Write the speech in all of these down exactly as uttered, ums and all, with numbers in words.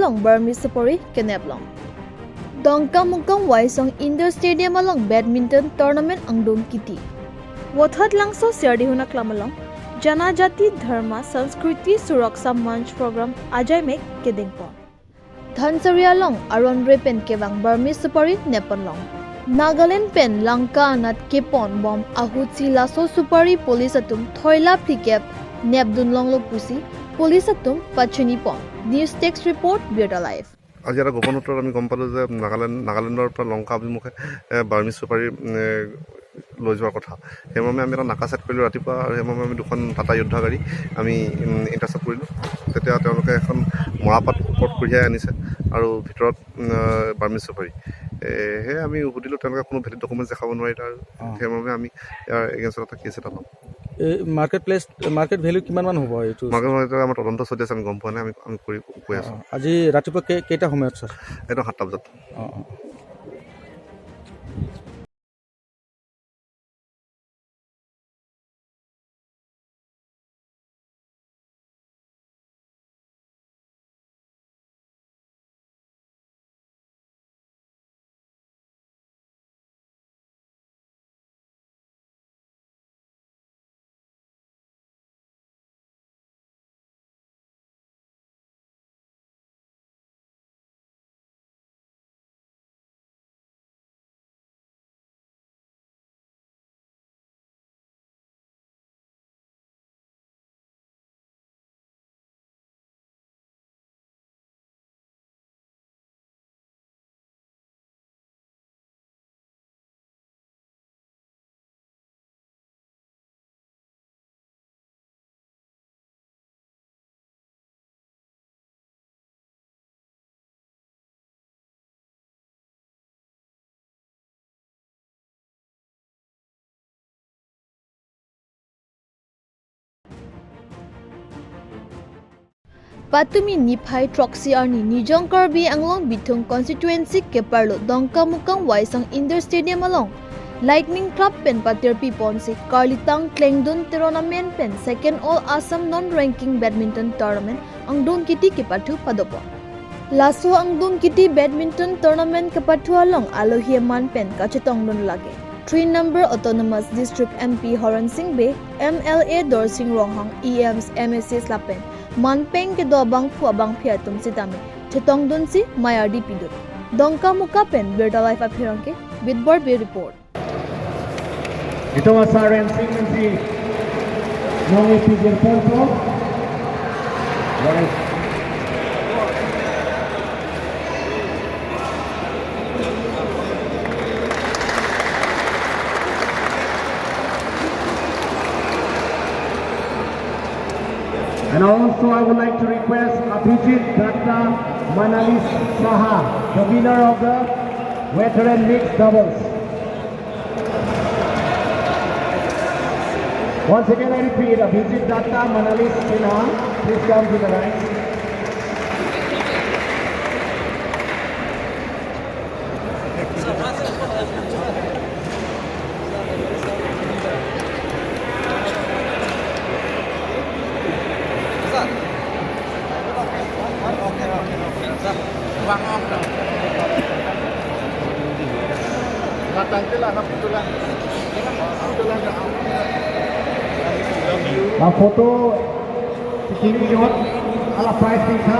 along Burmese supari kenep long. Dongkamukam Waisong Indoor Stadium along badminton tournament angdung kiti. Vothatlangso Siardihun aklam along Janajati Dharma Sanskriti Suraksha Manch program ajaimek kedengpon. Dhansiri along aron re pen kevang Burmese supari neppon long. Nagaland pen Lanka anat kepon bom ahutsi laso supari police atum thoila phlikep nepdun longlo pusi police atum pachinipon. News desk report, Birta Live. আজি এটা গোপন সূত্ৰত আমি গম পালোঁ যে নাগালেণ্ড, নাগালেণ্ডৰ পৰা লংকা অভিমুখে, এ, বাৰ্মিজ চুপাৰী, এ, লৈ যোৱাৰ কথা। সেইমৰ্মে আমি এটা নাকা ছেট কৰিলোঁ ৰাতিপুৱা আৰু সেইমৰ্মে আমি দুখন টাটা য়োদ্ধা গাড়ী আমি, উম, ইণ্টাৰচেপ্ট কৰিলোঁ। তেতিয়া তেওঁলোকে এখন মৰাপাট ওপৰত কঢ়িয়াই আনিছে আৰু ভিতৰত, উম, বাৰ্মিজ চুপাৰী। এ, সেয়ে আমি সুধিলোঁ তেওঁলোকে কোনো ভেলিড ডকুমেণ্টছ দেখাব নোৱাৰিলে আৰু অ। সেইমৰ্মে আমি ইয়াৰ এগেইনষ্টত এটা কেছ এটা ল'ম। এই মাৰ্কেট প্লেচ, মাৰ্কেট ভেলু কিমান মান হ'ব এইটো? মাৰ্কেট ভেলু আমাৰ তদন্ত চলি আছে, আমি গম পোৱা নাই, আমি, আমি কৰি, কৈ আছোঁ। অ, আজি ৰাতিপুৱা কেই-, কেইটা সময়ত, ছাৰ? এইটো সাতটা বজাত। অ, অ। Patumi niphai throksi arni Nijong Karbi Anglong Bithung constituency keparlo Dongkamukam Waisong Indoor Stadium along Lightning Club pen patirpi ponsi Karlitang Klengdun Teron amen pen second All Assam Non Ranking Badminton Tournament angdung kiti kepathu padopon. Laso angdung kiti badminton tournament kepathu along alohi aman pen kachetongdun lake three number Autonomous District M P Horen Sing Bey, M L A Dorsing Ronghang, E Ms, M A Cs lapen manpeng kedo abangphu abangphi atum sitame chetongdunsi mei ardi pidun. Dongkamukam pen Birta Live apherangke Bidbor Bey report. Ito masa rensing mensi nong ipijir ponpo. Right. And also I would like to request Abhijit Datta, Manalis Saha, the winner of the veteran mixed doubles. Once again, I repeat, Abhijit Datta, Manalis Sinha, please come to the right. La photo, ala prize ni tha.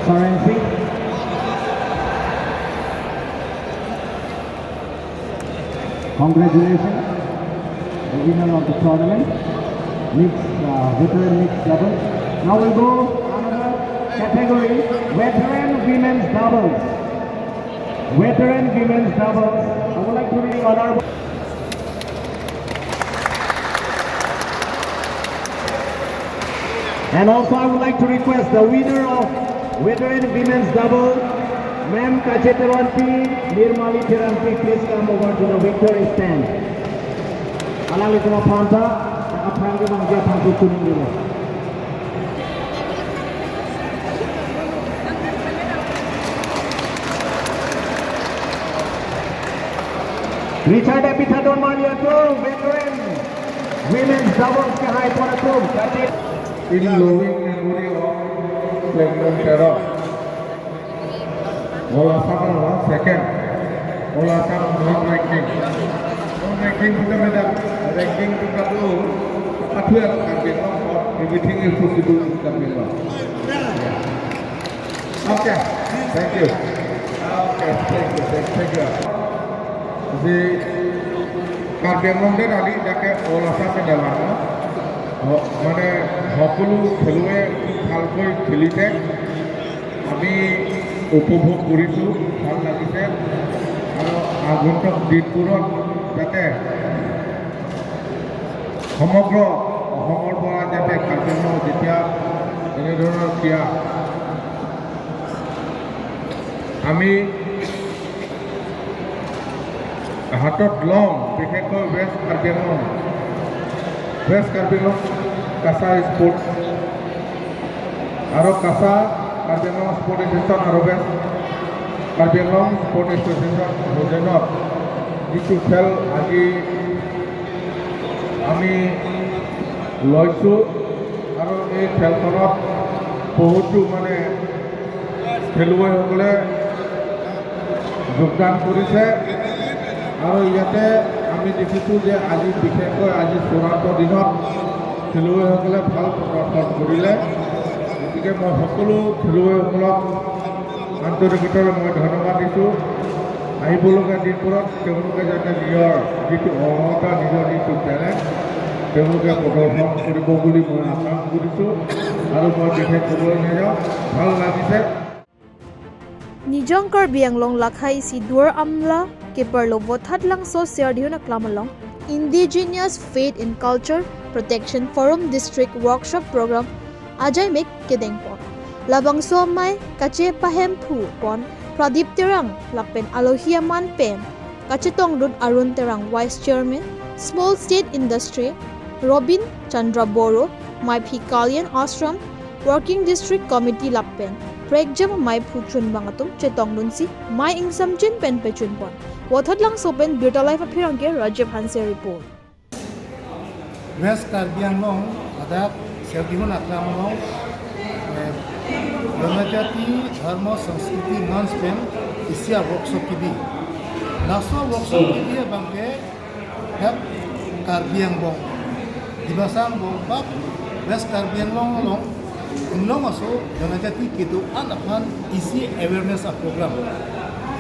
Sarensi. Congratulations, the winner of the tournament, mixed, uh, veteran mixed doubles. Now we'll go another category, veteran women's doubles. Veteran women's doubles. I would like to read honorable. And also I would like to request the winner of veteran women's double, Ma'am Kache Teronpi, Nirmali Teronpi, please come over to the victory stand. Alanglitum aphan ta, aphan ke bang dia aphan susun dulu. Richard Epithadon Maliato, veteran women's doubles kehai pon atum, Kache. In loving memory of Platinum Terror. All Assam one second. All Assam non ranking. Non ranking bukan beda. Ranking bukan dulu. Apa tuh yang Karbi Anglong? Everything is possible in Karbi Anglong. Okay. Thank you. Okay. Thank you. Thank, thank you. Di Karbi Anglong de rally jake All Assam ke jalan. মানে সকলো খেলুৱৈ ভালকৈ খেলিছে, আমি উপভোগ কৰিছোঁ, ভাল লাগিছে। আৰু আগন্তুক দিনবোৰত যাতে সমগ্ৰ অসমৰ পৰা যাতে কাৰ্বি আংলং যেতিয়া এনেধৰণৰ ক্ৰীড়া আমি হাতত লওঁ, বিশেষকৈ ৱেষ্ট কাৰ্বি আংলং, ৱেষ্ট কাৰ্বি আংলং কাছা স্পৰ্টছ আৰু কাছা কাৰ্বি আংলং স্পৰ্টছ এছ'চিয়েশ্যন আৰু ৱেষ্ট কাৰ্বি আংলং স্পৰ্টছ এছ'চিয়েশ্যন সৌজন্যত যিটো খেল আজি আমি লৈছোঁ আৰু এই খেলখনত বহুতো মানে খেলুৱৈসকলে যোগদান কৰিছে আৰু ইয়াতে আমি দেখিছোঁ যে আজি বিশেষকৈ আজি চূড়ান্ত দিনত খেলুৱৈসকলে ভাল প্ৰদৰ্শন কৰিলে। গতিকে মই সকলো খেলুৱৈসকলক আন্তৰিকতাৰে মই ধন্যবাদ দিছোঁ। আহিবলগীয়া দিনবোৰত তেওঁলোকে যাতে নিজৰ যিটো অৰ্হতা, নিজৰ যিটো টেলেণ্ট তেওঁলোকে প্ৰদৰ্শন কৰিব বুলি মই আশা কৰিছোঁ আৰু মই বিশেষ ক'বলৈ নাযাওঁ। ভাল লাগিছে। Nijong Karbi Anglong lakhai isi Duar Amla keparlo Vothatlangso Serdihun Aklam along Indigenous Faith and Culture Protection Forum District Workshop Program ajaimek kedengpon. Labangso amei kachepahemphu pon Pradip Terang lapen alohi aman pen kachetongdun Arun Terang, Vice Chairman, Small State Industry, Robin Chandra Boro, Maiphi Kalyan Ashram, Working District Committee lapen prekjam maiphu chunbang atum chetongdunsi mei ingsamjin pen pechunpon. Vothatlangso pen Birta Live apherangke Rajiv Hanse report. West Karbi Anglong ladak Serdihun Aklam along, eh, Janajati Dharma Sanskriti Manch pen isi a-workshop kebi. Laso workshop kebi abangke hep Karbi Anglong, Dima Hasao Anglong, bak West Karbi Anglong along, inglong aso Janajati kedo-an aphan isi awareness a-program.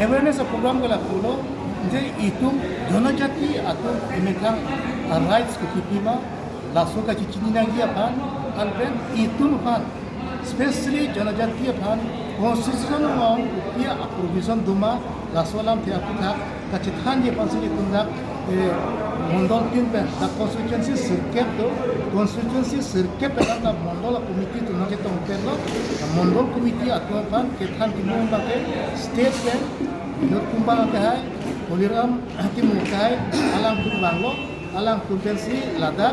Awareness a-program ke lapulo, je itum Janajati atum emethang a-rights kopi pima, laso kachechini nangji aphan, anpen itum aphan, specially Janajati aphan, constitution along kopi a-provision doma, laso alamthe aputhak kachethanji aphansi itum dak, eh, mondol tin pen, dak constituency sirkep do, constituency sirkep pen dak mondol a-committee atum nangchetong pen lo, mondol committee atum aphan kethan kimu abangke state pen, Binod Kumbang akehai, Holiram Timung akehai, alangtum vanglo, alangtum pensi ladak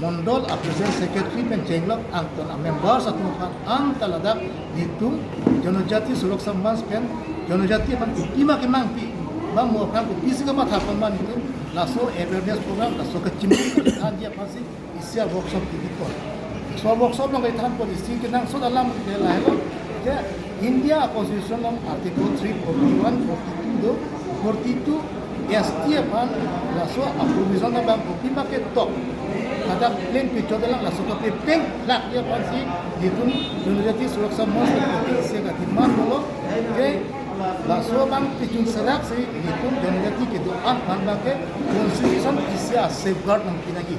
mondol a-president secretary pen chenglok angton a-members atum aphan anta ladak nelitum Janajati Suraksha Manch pen Janajati aphan kopi ma kemangpi, ba mo aphan kopisi kamathapon ma nelitum laso awareness program, laso kachimung kachethanji aphansi isi a-workshop kebipon. So workshop along kethanpon isi kenangsot alam ke lahelo, je India Constitution along Article three forty-one, forty-two do, forty-two S T aphan laso a-provision abang kopi ma ketok. Ladak pleng picture dalang laso kapepeng lakji aphansi nelitum Janajati Suraksha Manch pen isi ka-demand dolo, je laso abang pechun seraksi nelitum Janajati kedo-an aphan abangke constitution isi a-safeguard nangpi nangji.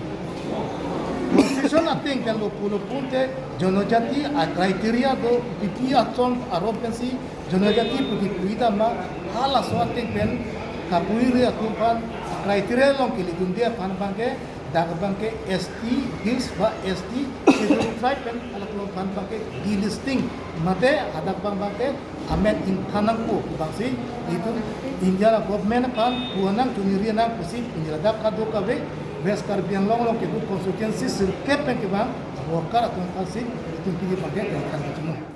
Constitution ateng pen lo pulo pulote Janajati a-criteria do, P P achon arom pensi Janajati pu kipu-i dam ma, halaso ateng pen kapu-i ri atum aphan criteria along keledunde aphan abangke, dak abangke S T Hills ba S T Scheduled Tribe pen halatum aphan abangke delisting mate hadak abang abangke amen ingthan nangpo pu abangsi itum India government aphan pu nang chuniri nang pusi India ladak kadokave West Karbi Anglong along kedo constituency sirkep pen kevang worker atum aphansi itum pini abangke ingthan kachimung.